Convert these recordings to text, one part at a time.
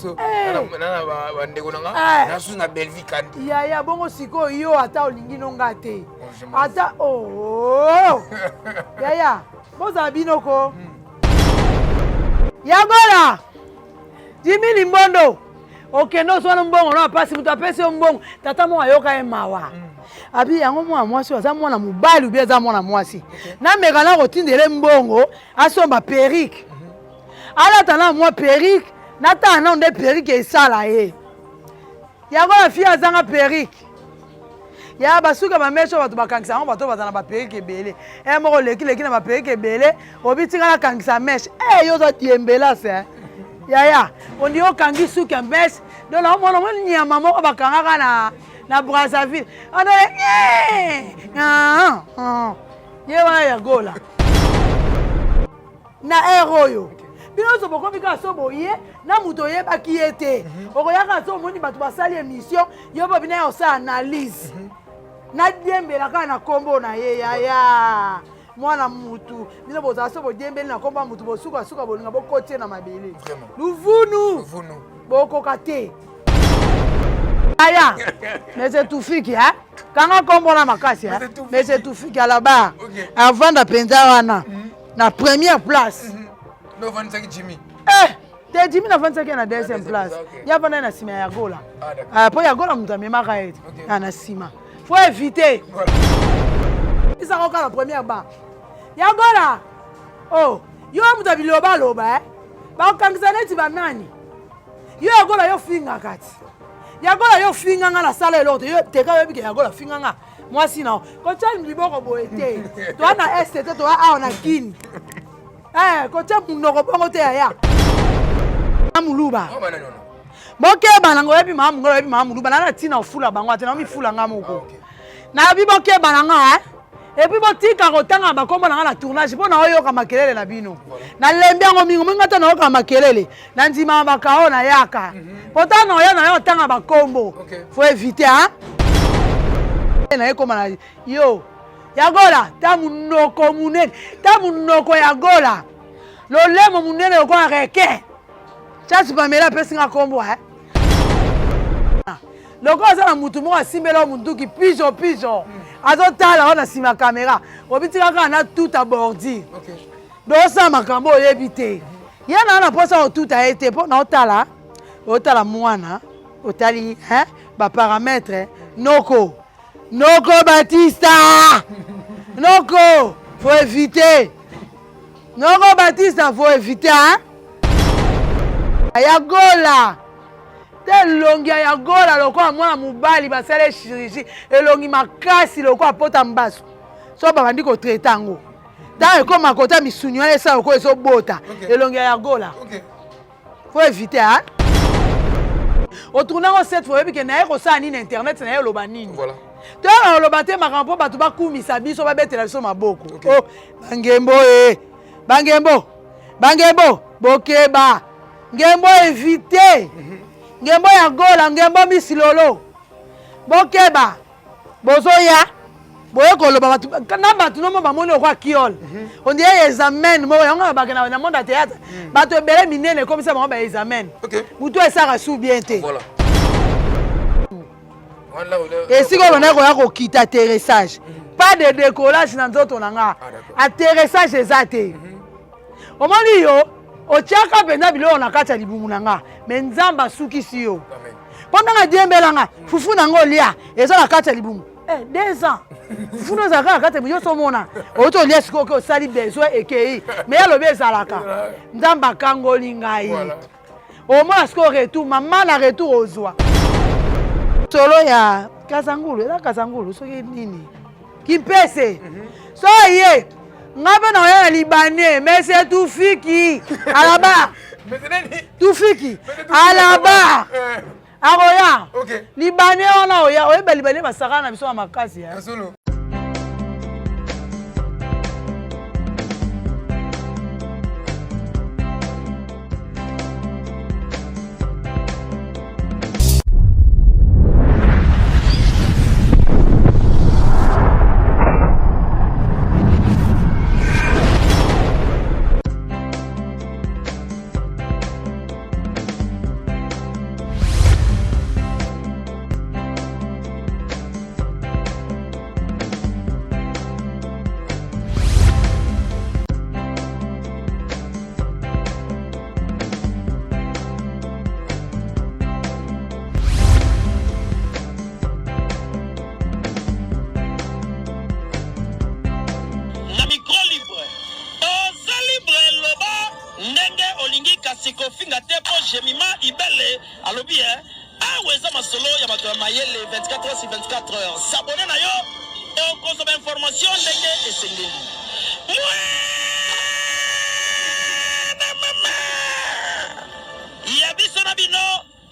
liboso eh. na bandeko na nga eh. nasusu na Bellevue Kandi. Yaya bongo sikoyo yo ata olingi no nga te oh, ata oh. Yaya bozala bino ko hmm. Yagola Jimmy Limbondo okende ozwa na mbongo na mpasi moto apesi yo mbongo tata moko ayoka ye mawa hmm. abi yango mwana mwasi aza mwana mobali obi aza mwana mwasi nameka na kotindele mbongo asomba perike mhm. alata na mwa perike natala nano nde perike esala ye yango na fille azanga perike ya basuki ya bameshe oyo bato bakangisa yango bato baza na baperike ebele e moko olekileki na baperike ebele obi tika nakangisa meshe e yo oza diembelase eh. yaya ondi okangi suki ya meshe donc naomona omoni nyama moko bakangaka na na brazzaville ana eh, ah, ah. ye wana ya gola na heure oyo bino nyonso bokomi kaka so boye na moto oyebaki ye te mhm. okoya kaka so omoni bato basali émission yo mpo bina ya osala analyse mhm. nadiembela kaka na nkombo na ye yaya mwana mutu bino bozala so bodiembeli na nkombo ya mutu bosukasuka bolinga bokotie na mabele luvunu bokoka te aya mais tufiki eh? kanga nkombo na makasi eh? mais tufiki alaba avanda mpenza wana mm. na première place mm -hmm. ofandisaki jimmy eh, te jimmy nafandisaki ye na deuxième place ye avanda ye na nsima ya yagola ah, mpo ah, yagola moto amemaka ye okay. Ah, na nsima faut éviter isaka oka na première ba yagola oh yo moto ya bilobaloba eh? bakokangisa neti banani yo yagola yo fingaka ti yagola yo finga nga nasala eloko te yo teka oyebi ke yagola finga nga mwasi na kotya liboko boye te toa na este te toa awa na kini eh, kotya monoko bongo te yaya muluba bokeba nango oyebi maa mongola oyebi maa muluba naa na ntina ofula bango ate naomifula nga moko ah, nayebi bokeba na nga eh? epuis botika kotanga bakombo na nga na tournage mpo naoyoka makelele na bino nalembi yango mingi mingi ata nayoka makelele na ndimaka bakao nayaka mpo ntango naoya nayo otanga bakombo faut éviter hein naye koma na yo yagola ta monoko monene ta monoko ya gola lolemo monene lokola requin chasi pamela apesi nga kombo eh? lokola aza na mutu moko asimbela yo munduki pigeon pigeon azotala yo na nsima ya kamera obitika kaka na tuta bordure donc osala makambo oyebi te ye naa na mposa kotuta ye te mpo na otala otala mwana otali baparametre noko noko batista noko faut éviter noko batista faut éviter hein? ya gola te elongi ya gola lokola mwana mobali basala chirurgie elongi makasi lokola pota mbasu so babandi kotraite yango ntango ekoma kota misuni wana esala lokola ezobota elongi ya gola faut éviter hein? otourne yango cette fois oyebi ke naye kosala nini internet naye oloba nini toyaka koloba te makambo mpo bato bakumisa biso babetela biso maboko oh, bangembo e eh. bangembo bangembo bokeba ngembo evite ngembo ya gola ngembo misilolo bokeba bozoya boye koloba bato na bato nomo bamoni okwa kiole mhm. on dirait examen moko yango nabake na monde ya théâtre mhm. bato ebele minene ekomisa bango ba examen motu esaka su bien te esika oyo bandaki koya kokita atterrissage mhm. pas de décollage na nzoto na nga ah, atterrissage eza te omoni yo otiaka mpenza biloko na kati ya libumu na nga me nzambe asukisi yo mpo ndenge adiembela nga fufu na nga olia eza na kati ya libumu eh, deux ans fufu no ezalaka na kati ya libumu yo somona outi olia sikoyo oke osali besoin ekei me ye alobi ezalaka nzambe akangoli ngai omona sikoyo retour mama na retour ozwa solo ya kazangulu eza kazangulu soki nini kimpese mhm. so ye nga mpe naoya na libanais mais c'est tufiki alaba tufiki alaba eh. akoya libanais wana oya oyeba libanais basakana na biso ya makasi eh. Ndenge olingi kasi kofinga te po Jemima Ibele alobi eh awa eza masolo ya bato ya mayele 24 heures sur 24 heures. S'abonner na yo okozwa ba information ndenge esengeli. Mwana mama ya biso na bino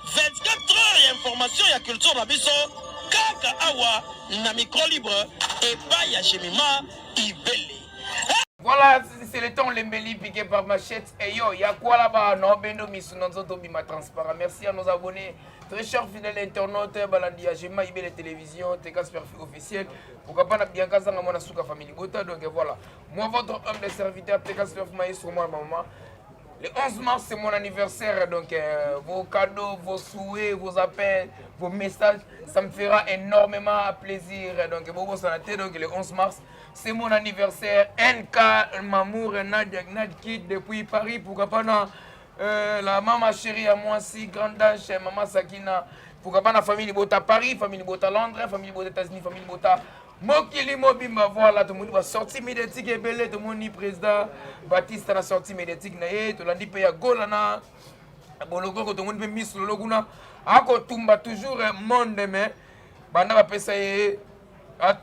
24 heures ya information ya culture na biso kaka awa na micro libre epai ya Jemima Ibele. Voilà, c'est le temps Lembeli piqué par machette. Et yo, ya quoi là-bas? Non, bendo misu nzoto bima transparent. Merci à nos abonnés, très chers fidèles internautes, balandi ya Jema Ibele Télévision, TK Super officiel. Pourquoi pas na Bianca Zanga mwana suka famille Bota. Donc voilà, moi votre homme de serviteur TK Super maestro moi maman. Le 11 mars, c'est mon anniversaire, donc vos cadeaux, vos souhaits, vos appels, vos messages, ça me fera énormément plaisir. Donc, bon, ça donc le 11 mars, c'est mon anniversaire. NK Mamour Nadia Nadkid depuis Paris, pourquoi pas non, la maman chérie à moi si, grande âge, maman Sakina, pourquoi pas la famille Bota Paris, famille Bota Londres, famille Bota États-Unis, famille Bota Mokili mobimba. Voilà, tout le monde va sortir médiatique ebele, tout le monde président Baptiste na sortie médiatique na ye, tolandi pe ya Gola na bolokoko, tout le monde pe miss lolo kuna akotumba toujours monde, mais banda bapesa ye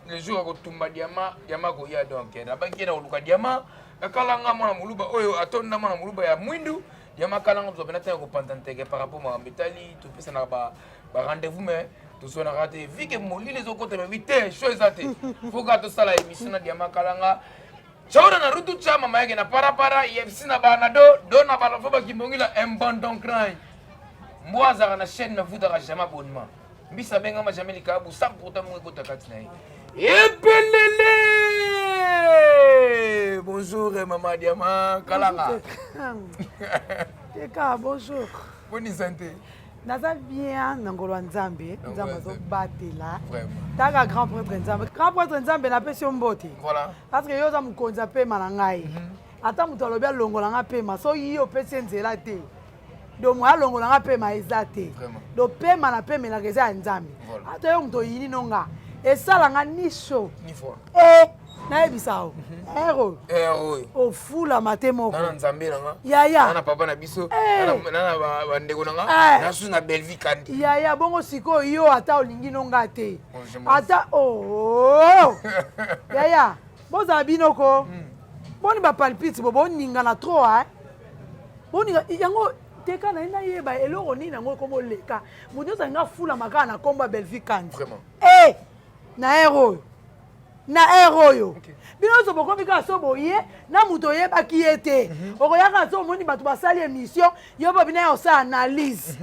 le jour akotumba diamant, diamant koya. Donc nabaki na koluka diamant akalanga mwana moluba oyo atonda mwana moluba ya mwindu diamant akalanga, tozwa pena ntango kopanza nteke par rapport makambo etali topesanaka ba rendez-vous, mais tozwanaka te vu que molili ezokota mebi te show eza te, faut kaka tosala émission na diamant kalanga chaura na rutu cha mama yake na parapara yefsi na banado do na balafo bakimbongila imbandon crime mbwa azalaka na chaîne navutaka jamais abonnement mbisa abengama jamais likabu sans pourtant mongo ekota kati na ye epelele. Bonjour mama Diamant Kalanga. Teka, bonjour. Boni santé? Naza bien na ngolo ya Nzambe. Nzambe azobatela taka grand prêtre Nzambe, grand prêtre Nzambe, napesi yo mbote. Voilà. Parce que yo oza mokonzi ya pema na ngai. Ata moto alobi alongola nga pema, soki ye opesi ye nzela te, donc moya alongola nga pema eza te. Donc pema na pemelaka eza ya Nzambe. Ata yo moto oyini no nga, esalanga ni chaud ni froid. E nayebisa yo ero oyo ofulama te moko. Nana Nzambe na nga. Yaya. Nana papa na biso. Nana bandeko na nga. Nasu na Bellevue Kandi. Yaya, bongo sikoyo yo ata olingi no nga te, ata oh yaya, bozala bino ko boni bapalpite bo boningana trop hein, boninga yango teka na ye nayeba eloko nini yango ekoma oleka moto nyonso alinga afulama kaka na nkombo ya Bellevue Kandi. E na ere oyo, na ere oyo bino nyonso bokomi kaka so boye na moto oyebaki ye te, okoya kaka so omoni bato basali émission, yo mpo bina ya osala analyse,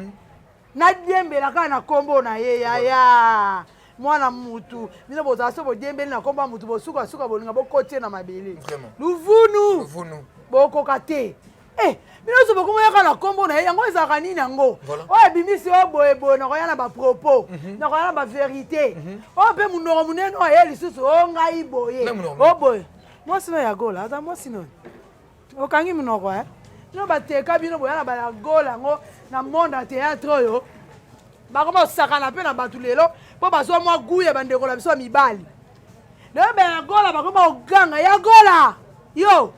nadiembela kaka na nkombo na ye. Yaya, mwana mutu, bino bozala so bodiembeli na nkombo ya mutu, bosukasuka bolinga bokotie na mabele luvunu, bokoka te. Eh, bino nyonso bokomoyaka na nkombo na ye, yango ezalaka nini yango oyo ebimisi oyo boyeboye? Nakoya na bapropos, nakoya na bavérité oyo mpe monoko monene oyo aye lisusu o ngai boye o boye. Mwasi no ya Gola aza mwasi noni okangi monoko e bino bateka bino boya na bayagola yango na monde ya théâtre oyo bakoma kosakana mpe na bato lelo mpo bazwa mwa gu ya bandeko na biso ya mibali. Lelo bayagola bakoma koganga yagola yo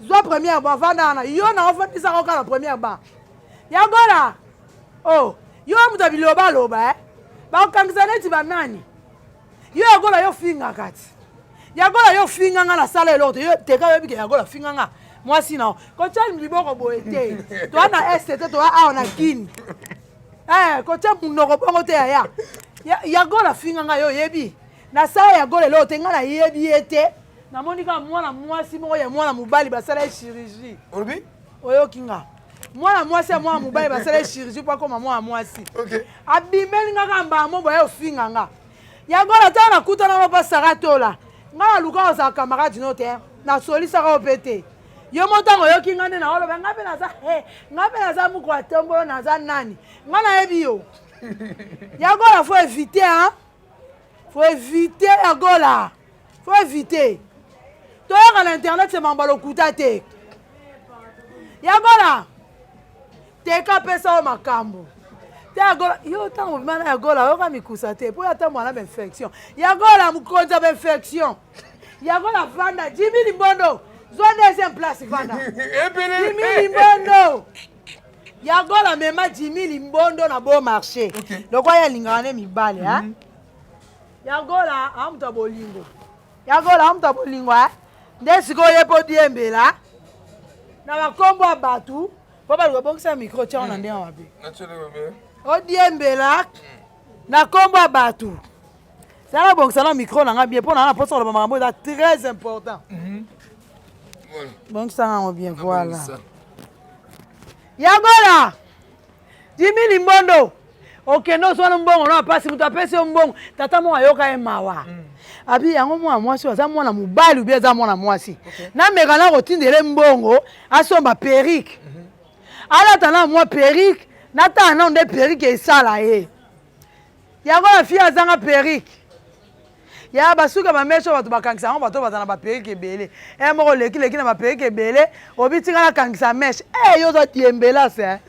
zwa première banc, avanda wana, yo na ofandisaka oka na première banc. Yagola oh, yo moto ya biloba aloba eh? Bakokangisa neti banani. Yo Yagola, yo fingaka ti Yagola, yo finga nga, nasala eloko te. Yo teka oyebi ke Yagola finga nga mwasi na kotia liboko boye te. Toa na este te, toa awa na Kini. Eh, kotia monoko bongo te yaya. Yagola finga nga, yo oyebi nasala Yagola eloko te. Nga nayebi ye te, namoni kaka mwana mwasi moko ya mwana mobali basala ye chirurgie. Olobi? Oyoki nga? Mwana mwasi ya mwana mobali basala ye chirurgie mpo akoma mwana mwasi. Abimeli nga kaka mbala mo boye ofinga nga Yagola. Ntango nakutana ngo mpa Sara Tola, nga naluka kozala camarade no te, nasolisaka yo mpe te. Yo mo ntango oyoki nga nde naoloba nga mpe naza nga mpe naza moko ya tombolo, naza nani? Nga nayebi yo Yagola, faut éviter hein, faut éviter Yagola, faut éviter. Toyaka na internet se mambo lokuta te. Yagola teka apesa yo makambo te. Yagola, yo ntango obima na Yagola oyoka mikusa te mpo yo ata mwana bainfection. Yagola mokonzi ya bainfection. Yagola vanda jimi limbondo. Zwa deuxième place vanda. Jimmy Limbondo. Yagola mema Jimmy Limbondo na beau marché. Okay. Lokola ye alingaka ne mibale, mm -hmm. Yagola a moto ya bolingo. Yagola a moto ya bolingo, hein? Nde sikoyo ye mpo diembela na bakombo ya bato mpo baluka bongisa micro tiango na ndenge mabe. Odiembela na kombo ya bato. Zala bongisa na micro na nga bien mpo na nga na mposa koloba makambo eza très important. Bongisa yango bien, voilà. Yagola Jimmy Limbondo okende ozwa na mbongo na mpasi moto apesi yo mbongo tata moko ayoka ye mawa mm. abi yango mwana mwasi aza mwana mobali obi aza mwana mwasi okay. nameka na kotindele mbongo asomba perike mm -hmm. alata na mwa perike natala nano nde perike esala ye yango na fille azanga perruque ya basuki ya bameshe oyo bato bakangisa yango bato baza na baperike ebele e moko olekileki na baperike ebele obi tika nakangisa meshe e yo oza diembelase eh.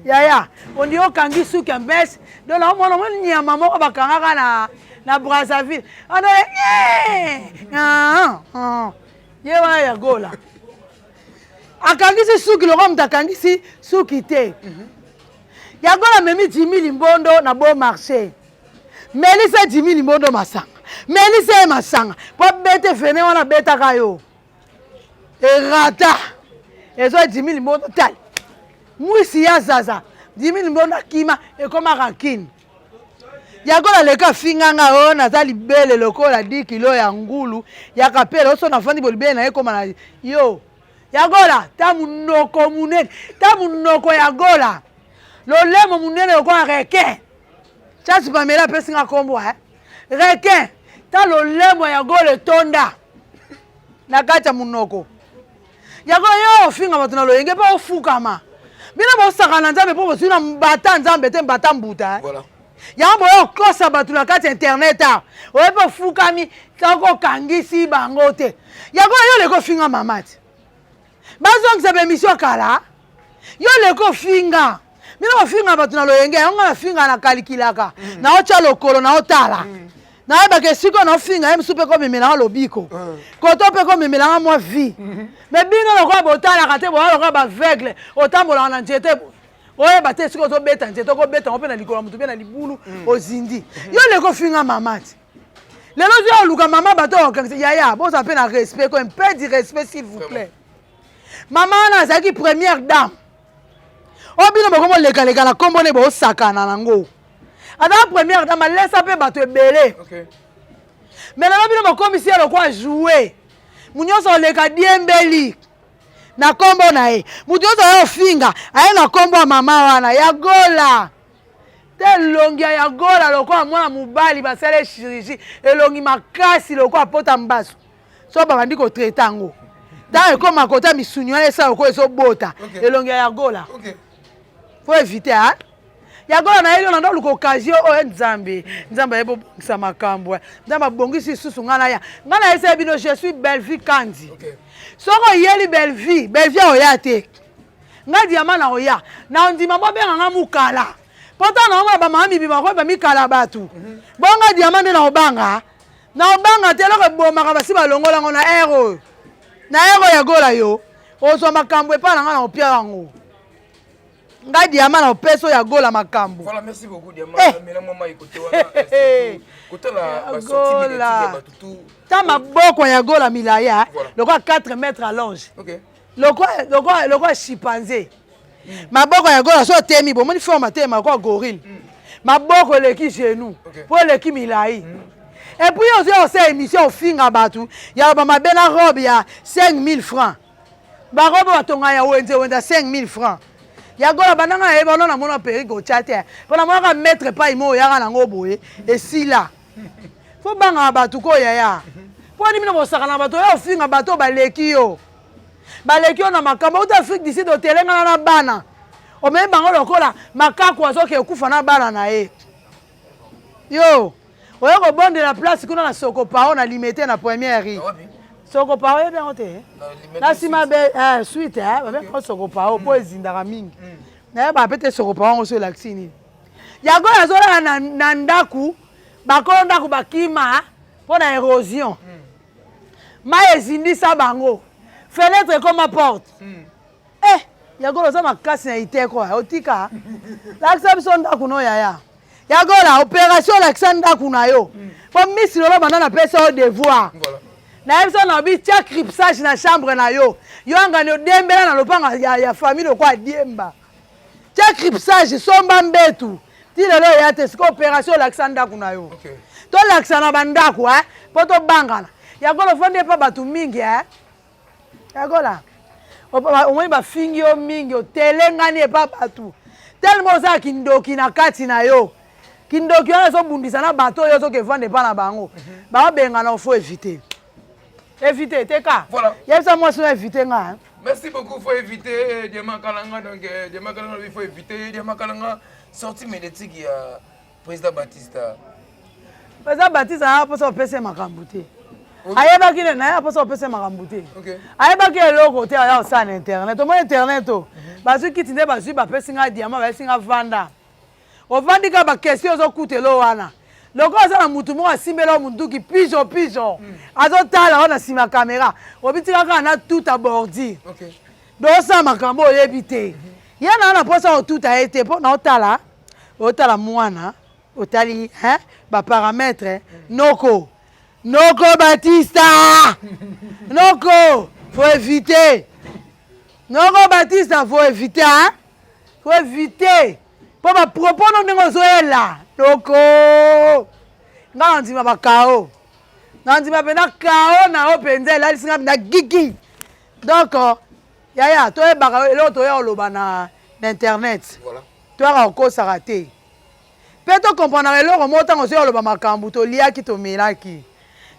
yaya ondi okangi suki ya meshe donc naomona omoni nyama moko bakangaka na, na brazzaville ana eh, ah, ah. ye wana ya gola akangisi suki lokola moto akangisi suki te mhm. Yango na memi Jimmy Limbondo na bon marché. Melisa Jimmy Limbondo masanga. Melisa ye masanga. Po bete vene wana betaka yo. Erata. Ezo Jimmy Limbondo tali. Mwisi ya zaza. Jimmy Limbondo akima ekoma rancune. Yango naleka afinga nga o oh, naza libele lokola 10 kilo ya ngulu ya kapela oso nafandi bolibele na ye ekoma na yo. Ya gola ta munoko munene ta munoko ya gola lolemo munene lokola requin chance pamela apesi nga kombo eh? requin ta lolemo ya gola etonda na kati ya munoko yango yo ofinga bato na loyenge mpe ofukama bino bosaka na nzambe mpo bozwi na mbata nzambe te mbata mbuta eh? voilà. yango boye okosa bato na kati ya internet awa oye mpe ofukami soki okangisi bango te yango yo leko ofinga mama te bazongisa baemission kala yo leko ofinga bino bofinga bato na loyenge yango nga nafinga na kalikilaka mm. naotya lokolo naotala mm. nayebaka esika naofinga ye mosusu mpe komemelanga lobiko mm. koto mpe komemelanga mwa vie mm-hmm. me bino lokola botalaka te boya lokola bavegle otambolaka na nzete boye oyeba te esika ozobeta nzete okobeta yango mpe na likolo ya moto mpe na libulu mm. ozindi mm. yo leko ofinga mama te lelo ozi oluka mama bato oyo okangisa yaya bozala mpe na respect ko un peu du respect s'il vous plaît mama wana azalaki première dame oyo bino bokomolekaleka na nkombo ne bosakana nango azalaka première dame alesa mpe bato ebele mais lelo bino bokomisi ye lokwa joue nyonso oleka diembeli na kombo na ye moto nyonso aye ofinga aye na kombo ya mama wana ya gola te elongi ya gola lokola mwana mobali basala chirurgie elongi makasi lokola pota mbasu so babandi kotraite yango ntango ekoma kota misuni wana esala lokola ezobota elongi ya gola faut éviter hein? ya gola na ye yo na oluka occasion oyo nzambe nzambe aye bobongisa makambo eh. nzambe abongisi lisusu ngai naya ngai nayesaya bino je suis bellevue kandi soki oyeli bellevue bellevue aoya te ngai diama na oya na ondima bobenga ngai mukala mpo ntango naomona bamama mibima koyeba mikala bato mhm. bonga diama nde naobanga naobanga te eloko ebomaka basi balongola yango na ere oyo na ere oyo ya gola yo ozwa makambo epai na ngai na opia yango ngai diama na opeso ya gola makambo voilà merci beaucoup diama eh. mela mwa mai kote wana eh, kotala ba sortie médiatique ya bato tout ta maboko ya gola milai eh. lokola 4 mètres allonge okay. lokola lokola lokola chimpanzé mm. maboko ya gola so otemi bomoni forme atema lokola gorille mm. maboko eleki genou po okay. eleki milai mm. et puis ozwi osala émission ofinga bato ya bamabe na robe ya 5000 francs Ba robe batonga ya wenze wenze ya 5000 francs. Ya gola banda nga nayeba ono namona perruque otya te. Mpo namonaka maître epai mo oyaka nango boye esila. Fo bangaka bato ko yaya. Mpo nini bino bosakana bato oya ofinga bato oyo baleki yo. Baleki yo na makambo outa Afrique du Sud otelengana na bana. Omemi bango lokola makaku azoke okufa na bana na ye. Yo oye kobondela place kuna na sokopao na limete na première rue sokopao oyebi yango te na nsima eh, suite eh, babengaka sokopao mpo ezindaka mingi mm. nayebaka mpe te sokopao yango so elakisi nini yango azolala na, na ndako bakolo ndako bakima mpo na érosion mm. mai ezindisa bango. Fenêtre ekoma porte. Eh, Yagola oza makasi na iteko, otika. Lakisa biso ndako no yaya. Yagola, opération lakisa ndako na yo. Po Miss Lolo banda na pesa yo devoir. Voilà. Nayebisa na bi tia cripsage na chambre na yo. Yo angani odembela na lopanga ya, ya famille lokola diemba. Tia cripsage, somba mbetu. Ti lelo eya te sikoyo opération olakisa ndako na yo. Okay. Tolakisa na bandako eh, po tobangana. Yagola ofandi epa bato mingi eh. Yagola omoni bafingi yo mingi otelengani epa bato tellement oza ya kindoki na kati na yo. Kindoki wana ezobundisa na bato oyo ozoke vanda epa na bango. Babengana, faut éviter. Éviter teka. Voilà. Yebisa mwasi no éviter nga. Hein? Merci beaucoup, faut éviter Diamant Kalanga. Donc, Diamant Kalanga, il faut éviter Diamant Kalanga. Sortie médiatique, il y a président Batista. Président Batista, a posa opesa makambo te. Ayebaki ne naye aposa opesa makambo te. Ayebaki eloko te aya osala na internet. Omoni internet o. Bazwi kiti nde bazwi bapesi nga diamant, bayesi nga vanda. Ovandi kaka ba question ozokutela wana. Lokola aza na mutu moko asimbela yo munduki pigeon pigeon. Azotala yo na nsima caméra. Obitika kaka na tout à bordure. Donc osala makambo oyebi te. Ye na na posa otuta ye te mpo na otala otala mwana otali hein ba paramètres noko noko Batista noko faut éviter noko Batista faut éviter hein faut éviter mpo ba propos no ndenge ozoyela noko nga na ndima bakao na ndima mpenza kao na yo mpenza elalisi nga mpenza gigi. Donc yaya toyebaka eloko toya koloba na internet. Voilà. Toyaka kokosaka te mpe tokomprendaka eloko moko ntango ozoya koloba makambo toliaki tomelaki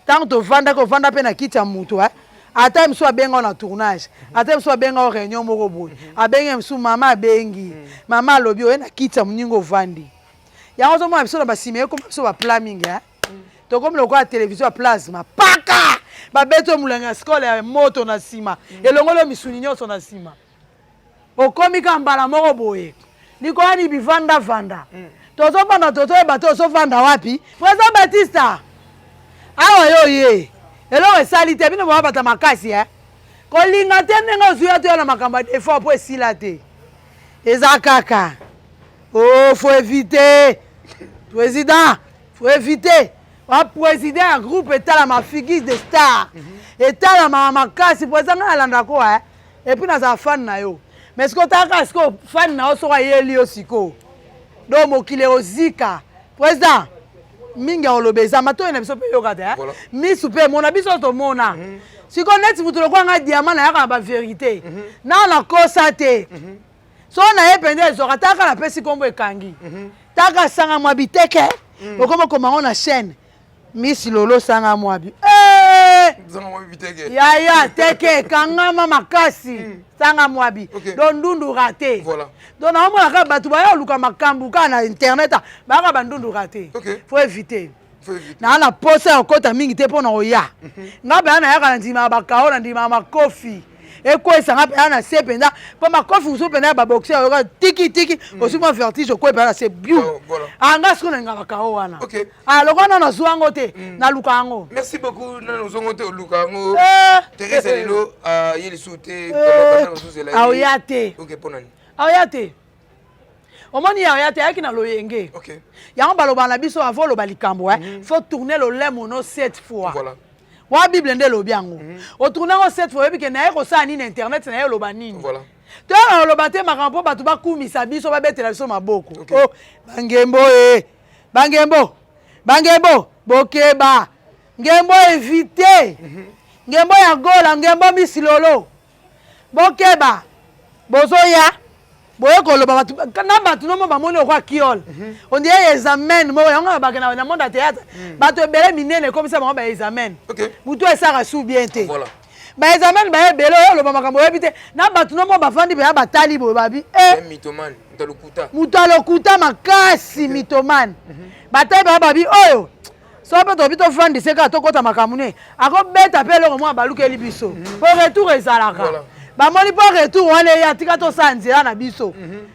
ntango tovandaki ovanda mpe na kiti ya moto eh? Ata mosusu abenga na tournage, ata mosusu abenga réunion moko boye, abengi mosusu mama abengi mama alobi oye na kiti ya moninga ovandi yango ozomona biso na basima ekoma biso bapla mingi eh? Tokomi lokola télévision ya plasma paka babeti oyo molangi ya skole ya moto na nsima elongoli oyo misuni nyonso na nsima okomi kaka mbala moko boye likoya ni bivandavanda tozovanda tozoyeba te ozovanda wapi. Président Batista awa yo ye eloko esali te bino bobabata makasi eh? Kolinga te ndenge ozwi ya toya na makambo ya defort mpo esila te eza kaka oh, faut éviter président, faut éviter wa président ya groupe etalama figure de star etalama makasi président ngai nalandako eh? Et puis nazala fan na yo mais sikoyo otala kaka sikoyo fan na yo soko ayeli yo sikoyo donc mokili ekozika président mingi ya koloba eza matoyi na biso mpe yoka te misu mpe emona biso tomona sikoyo neti motu lokola ngai diamant nayaka na bavérité na nakosa te so na ye mpenza ezwaka taka napesi nkombo ekangi taka sanga mwa biteke okoma okoma ngo na chaîne Miss Lolo sanga mwabi yaya teke ekangama makasi sanga mwabi donc ndundu rate. Donc naomona kaka bato baya koluka makambo kaka na internet bayaka bandundu rate. Faut éviter naa na posa ya kokota mingi te mpo na koya nga mpenza nayaka na ndimaka bakao na ndimaka makofi ekwesa nga mpenza na se mpenza mpo makofi mosusu mpenza ya baboxer oyoka tiki tiki ozwi mwa vertige okwe mpenza na se biu anga sikoyo nalingaka bakao wana. Ah, lokola nano nazwa yango te naluka yango. Merci beaucoup. Nano ozwa yango te oluka yango. Thérèse lelo aye lisusu te. Aoya te. Ok, mpo nani? Aoya te. Omoni aoya te ayaki na loyenge. Yango baloba na biso avant oloba likambo faut tourner lolemo no 7 fois. Voilà. Wa Bible nde elobi yango. Otourne yango 7 fois oyebi ke naye kosala nini internet naye oloba nini. Voilà. Toyaka koloba te makambo mpo bato bakumisa biso babetela biso maboko. Oh, bangembo e. Bangembo, bangembo, bokeba. Ngembo éviter. Ngembo ya gola, ngembo misilolo. Bokeba. Bozoya. Boye koloba bato na bato nomo bamoni okwa kiol. On dirait examen moko yango na bakena na monde ya théâtre. Bato ebele minene ekomisa bango ba examen. Mutu esaka sou bien te. Voilà. Ba examen ba ebele oyo oloba makambo oyebi te. Na bato nomo bafandi mpe batali boye babi eh mythomane, moto alokuta. Moto alokuta makasi mythomane. Batali ba babi oyo so mpe tobi tofandise kaka tokɔta makambo ne akobeta mpe eloko moko abalukeli biso mpo retour ezalaka. Bamoni mpo retour wana eya tika tosala nzela na biso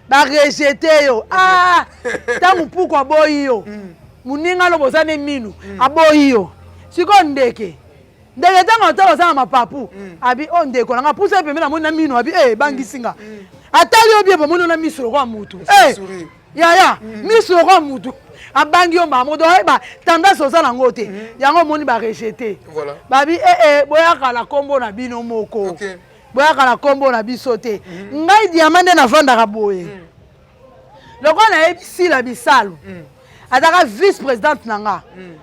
barejete yo ntango mpuku aboyi yo moninga lobo oza ne minu aboyi yo sikoyo ndeke. Ndeke ntango atala oza na mapapu mm. abi o oh, ndeko na nga pusa ye pembeni namoni na mino abi e ebangisi nga mm. atali yo bien bomoni yo na miso lokola mutu eh, yaya miso lokola mutu abangi yo mbala moko donc oyeba tendance oza nango te yango omoni barejete babi ee eh, eh, boyaka na nkombo na bino moko boyaka na nkombo na biso te ngai diama nde navandaka boye lokola nayebi sila bisalu mm. azalaka vice présidente na nga mm.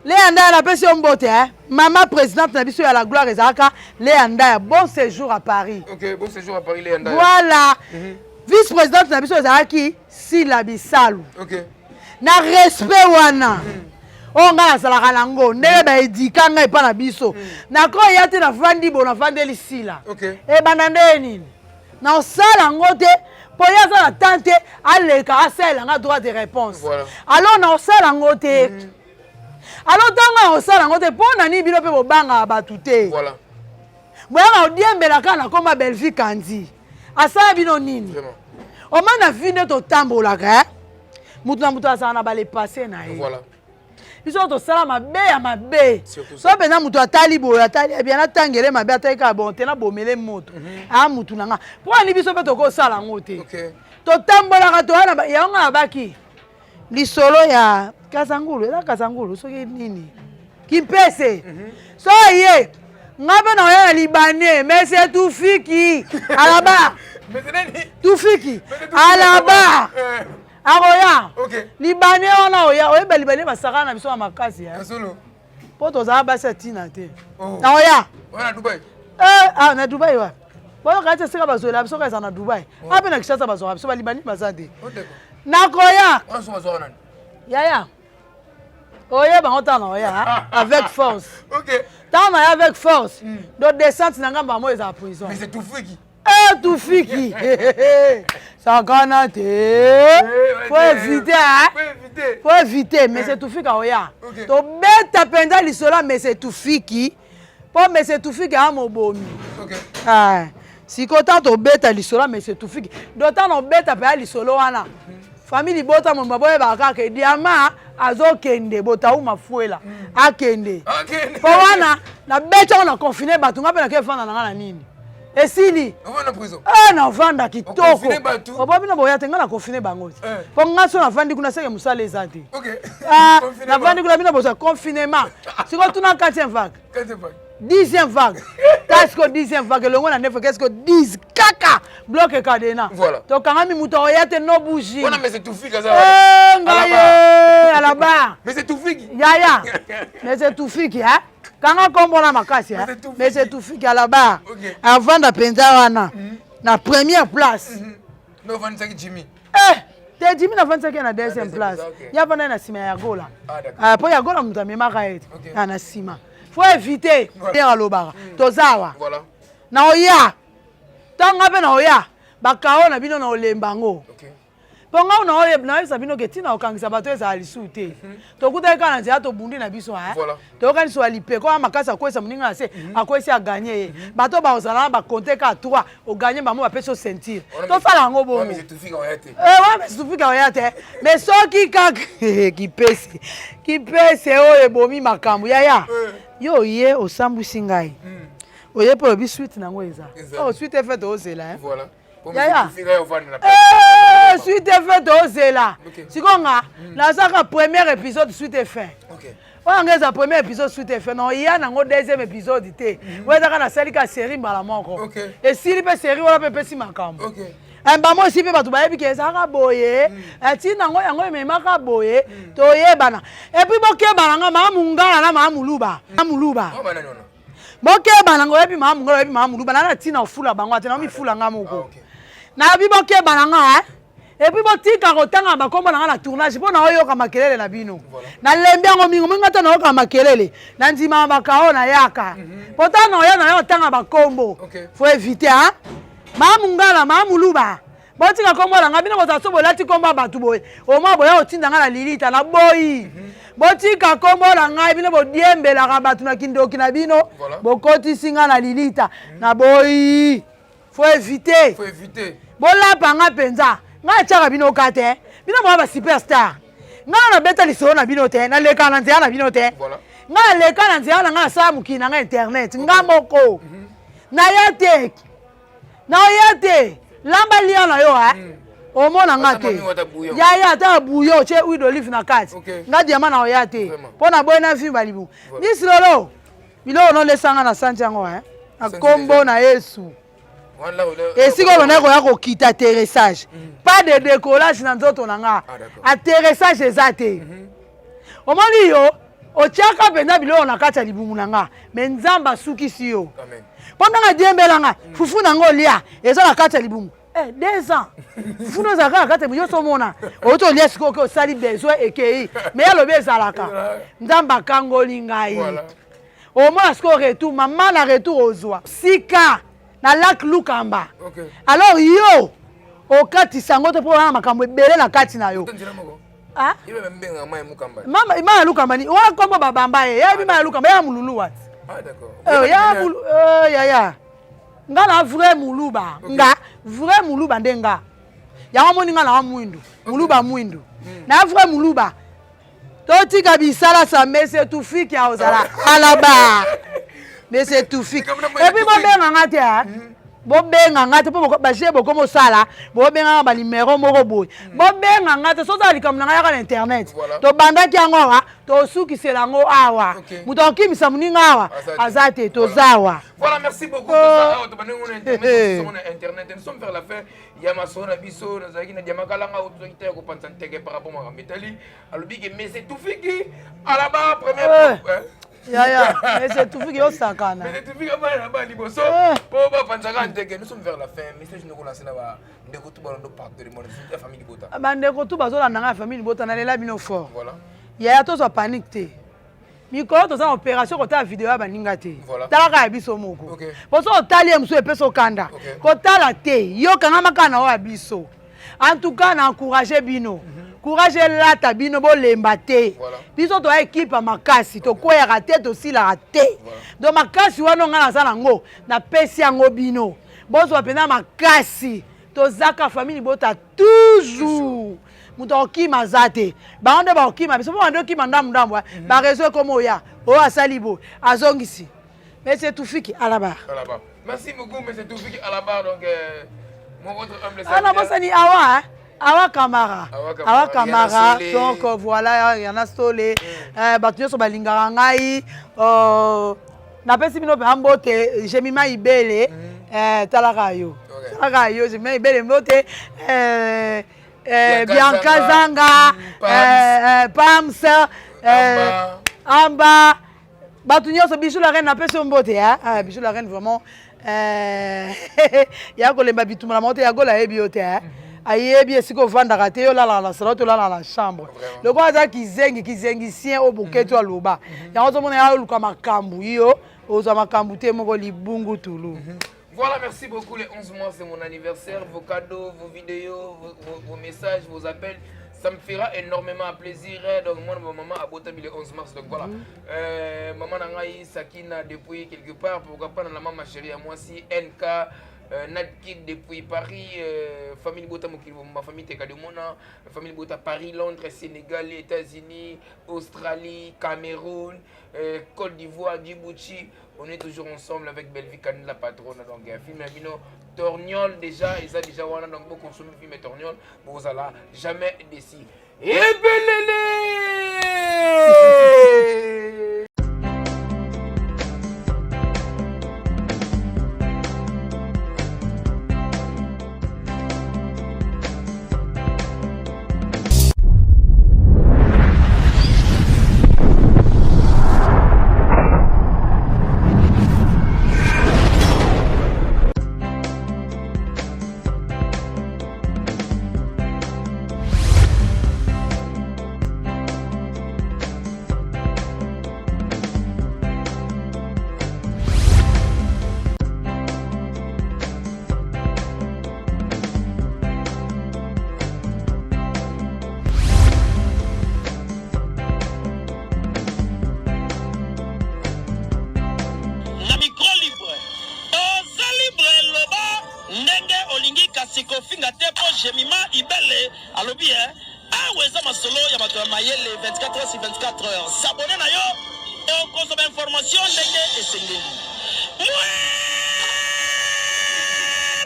Lea Ndaya napesi yo mbote eh? Mama présidente na biso ya la gloire ezalaka Lea Ndaya bon séjour à Paris. OK, bon séjour à Paris Lea Ndaya. Voilà. Mm -hmm. Vice présidente na biso ezalaki Sila Bisalu. OK. Na respect wana. Mm -hmm. oyo ngai nazalaka nango ndenge baedika ngai epa na biso mm. nakoya te navandi bo navandeli sila okay. ebanda ndenge nini Nakosala yango te mpo ye aza na temps te aleka asalela nga droit de réponse. Voilà. Alors nakosala yango te. Mm. Alors ntango nakosala yango te mpo na nini bino mpe bobangaka bato te? Voilà. Boyaka kodiembela kaka na komba Bellevue Kandi. Asala bino nini? Oma na vie nde totambolaka eh? Moto na moto azala na bale passe na ye. Voilà. Biso tosala mabe ya mabe. So mpenza moto atali boye atali eh bien natangele mabe atali kaka bon te nabomele moto mm -hmm. a motu na nga mpo ani biso mpe tokosala yango te okay. Totambolaka toya na yango nga nabaki lisolo ya kazangulu eza kazangulu soki nini kimpese mm -hmm. So ye nga mpe naoya na libanais mais c'est tufiki alaba tufiki alaba eh. Akoya okay. Libane wana oya oyeba libane basakana na biso ya makasi eh. Mpo tozala basi ya ntina te oh. Naoya na Dubai eh, ah, na Dubai wapi boyoka ete esika bazwela biso kaka eza na Dubai oh. Ape na Kinshasa bazwaka biso balibani baza te oh, nakoya yaya oyeba yango ntango naoya avec force ntango naya avec force mm. Do descente na ngambo yango ezala prison. Eh, tufiki sakana te eh, faut éviter hein? Faut éviter mais c'est tufiki aoya tobeta mpenza lisolo ya mese tufiki mpo mese tufiki aya mobomi ah, sikoyo ntango tobeta lisolo ya mese tufiki do ntango obeta mpenza lisolo wana famille libota momba boyebaka kaka diama azokende botau mafuela mm. Akende mpo wana nabeti yango na confine bato nga mpe nake efanda na nga na nini esili eh, navanda kitoko obo bino boya te ngai na confine bango te mpo eh. ngai so navandi kuna seke mosala eza te ah, navandi kuna bino bozwa confinement sikoyo tuna 4e vague dixième vague ta siko dixième vague elongo na nefe kesko 10 kaka bloke cadena tokangami moto akoya te no bougie eh, ngai alaba yaya mais tufiki kanga nkombo na makasi mais c'est tufiki alaba avanda mpenza wana mhm. Na première place mhm. Novanisaki Jimmy eh te Jimmy navandisaki ye na deuxième place ye avanda ye na nsima ya Yagola ah, mpo Yagola moto amemaka ye ah, na nsima faut éviter ye alobaka mm. Toza awa na oya ntango mpe na oya bakao na bino na olemba yango mpo ngai nayebisa bino ke ntina kokangisa bato ezala lisusu te mhm. Tokutaki kaka na nzela tobundi na biso toyokani so ya lipeko wana makasi akwesa moninga na se mhm. Akwesi aganye ye mhm. Bato bakozala na bakonte kaka 3 oganye bango bapesi yo ceinture tosala yango bongo wana mesutufika oya te mais soki kaka kipese kipese oyo ebomi makambo yaya eh. Yo oye osambwisi ngai hmm. Oye mpe olobi suite nango eza oh, suite efe toozela yaya eh, suite et fin tozela sikoyo nga hmm. Nazaka premier épisode suite et fin oyo nga eza premier épisode suite et fin na oya nango deuxième épisode te hmm. Oyo ezaka nasali ka série mbala moko esili mpe série wana mpe epesi makambo eh, bango esi mpe bato bayebi ke ezalaka boye hmm. eh, ntina yango yango ememaka boye toyebana epuis bokebana nga maa mungala na maa muluba na muluba oh, bokeba na nga oyebi maa mungala oyebi maa muluba na na ntina ofula bango ate naomifula nga moko ah, nayebi bokeba na nga eh? Epuis botika kotanga bakombo na nga na tournage mpo naoyoka makelele na bino nalembi yango mingi mingi ata nayoka makelele na ndimaka bakao nayaka mpo mhm. Ntango oya nayo otanga bakombo faut éviter hein? Maa mungala maa muluba botika kombo na nga bino bozala so bolati kombo ya bato boye omwa boya kotinda nga na lilita na boyi mhm. Botika kombo na ngai bino bodiembelaka bato na kindoki na bino bokotisi nga na lilita mhm. Na boyi faut éviter bolapa nga mpenza ngai atiaka bino ka te bino boya ba superstar ngai nabeta lisolo na bino te nalekaka na nzela na bino te. Nga naleka na nzela na nga nasala mokili na nga internet nga moko. Mhm. Naya te. Naoya te. Lamba lia na yo eh. Mm. Omona nga te. Yaya ata buyo otie huile d'olive na kati. Nga diamant na oya te. Mpo na boye na vimba libu. Miss Lolo, biloko nolesanga na santi yango eh. Na kombo na Yesu. Esika oyo bandaki koya kokita atterrissage mm. pas de décollage na nzoto na nga ah, atterrissage eza te mhm. omoni yo otiaka mpenza biloko na kati ya libumu na nga me nzambe asukisi yo mpo ndenge adiembela nga mm. fufu na nga olia eza na kati ya libumu Eh, deux ans fufu no ezalaka na kati ya libumu yo somona outi olia sikoyo oke osali besoin ekei me ye alobi ezalaka nzambe akangoli ngai omona sikoyo retour mama na retour ozwa sika na lac lukamba okay. Alors yo okatisa yango te mpo wana makambo ebele na kati na yo mama ya lukamba ni wana nkombo babamba ye yayebi ma ya lukamba ya mululu wati ah, eh, ya eh, yaya nga na vrai muluba nga vrai muluba nde nga yango omoni nga na mwindu muluba mwindu hmm. na vrai muluba totika bisala sa mese tufiki aozala alaba mese tufiki epuis bobenga nga te hmm. bobenga nga te mpo baje bokoma osala bobenga nga banimero moko boye hmm. bobenga nga te soki ozala likambo na ngai yaka na internet tobandaki yango awa tosukisela yango awa moto akokimisa moninga awa aza te toza awa Voilà, merci beaucoup. Oh. Internet, nous sommes vers la fin. Ya masolo na biso nazalaki na diama kalanga oyo tozalaki te ya kopanza nteke par rapport makambo etali alobi ke mese tufiki alaba première eh. yaya mese tufiki osakana mese tufiki abana na ba liboso mpo eh. bapanzaka nteke. Nous sommes vers la fin. Message nokolase na ba ndeko tu balando partout le monde ya famille libota. Bandeko tu bazolanda ngai ya famille libota, nalela bino fort. Voilà. Yaya, tozwa panique te. Mikolo toza na opération kotala video ya baninga te, talaka ya biso moko. Po so otali ye mosusu epesa okanda kotala te, yo kangama kaka na oyo ya biso. En tout cas na encourage bino, courage elata bino, bolemba te. Biso toya ekipe ya makasi, tokweyaka te, tosilaka te. Donc makasi wana ngai naza nango, napesi yango bino, bozwa mpenza makasi. Tozaka famille libota toujours, moto akokima aza te, bango nde bakokima biso mpo bande okima ndambu ndambu. Mhm. Bareseau ekoma oya oyo asali boye azongisi. Monsieur Tufiki à la barre. À la barre. Merci beaucoup, Monsieur Tufiki à la barre. Donc, mon votre humble Ah, non, bosani awa, hein? Awa Kamara. Awa Kamara. Donc, voilà, Yana Sole. Mm. Bato nyonso balingaka ngai. Napesi bino mpenza mbote, Jemima Ibele. Mm. Talaka yo. Talaka yo, Jemima Ibele mbote. Bianca Zanga, Pams, Amba. Bato nyonso, Bijou la reine, napesi yo mbote. Ah, Bijou la reine, vraiment ya kolemba bitumba na bango te. Ya gola ayebi yo te, ayebi esika ovandaka te. Yo olalaka na salon te, olalaka na chambre. Lokola aza kizengi, kizengisien oyo boketu aloba yango, ozomona ya oluka makambo, yo ozwa makambo te moko libungu tulu. Voilà, merci beaucoup. Les 11 mois, c'est mon anniversaire. Vos cadeaux, vos vidéos, vos messages, vos appels, ça me fera énormément plaisir. Donc, moi, ma maman a le 11 mars. Donc, voilà. Mm -hmm. Maman na ngai, Sakina, depuis quelque part. Pourquoi pas dans la maman chérie à moi aussi. NK, Natkid depuis Paris. Famille Bota, ma famille Tekademona. Famille Bota, Paris, Londres, Sénégal, États-Unis, Australie, Cameroun, Côte d'Ivoire, Djibouti. On est toujours ensemble avec Bellevue Kani, la patronne. Donc, film Bino Torniol déjà, et ça déjà, voilà, donc, vous consommez film Torniol, vous allez jamais déçu. Et belele! Na micro libre, oza libre, loba ndenge olingi kasi kofinga te mpo Jemima Ibele alobi e awa eza masolo ya bato ya mayele 24 heures sur 24 heures. S'abonner na yo. Okozwa ba information ndenge esengeli.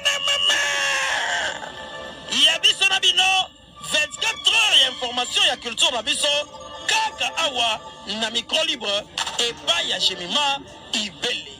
Mwana mama ya biso na bino 24 heures ya information ya culture na biso kaka awa na micro libre epai ya Jemima Ibele.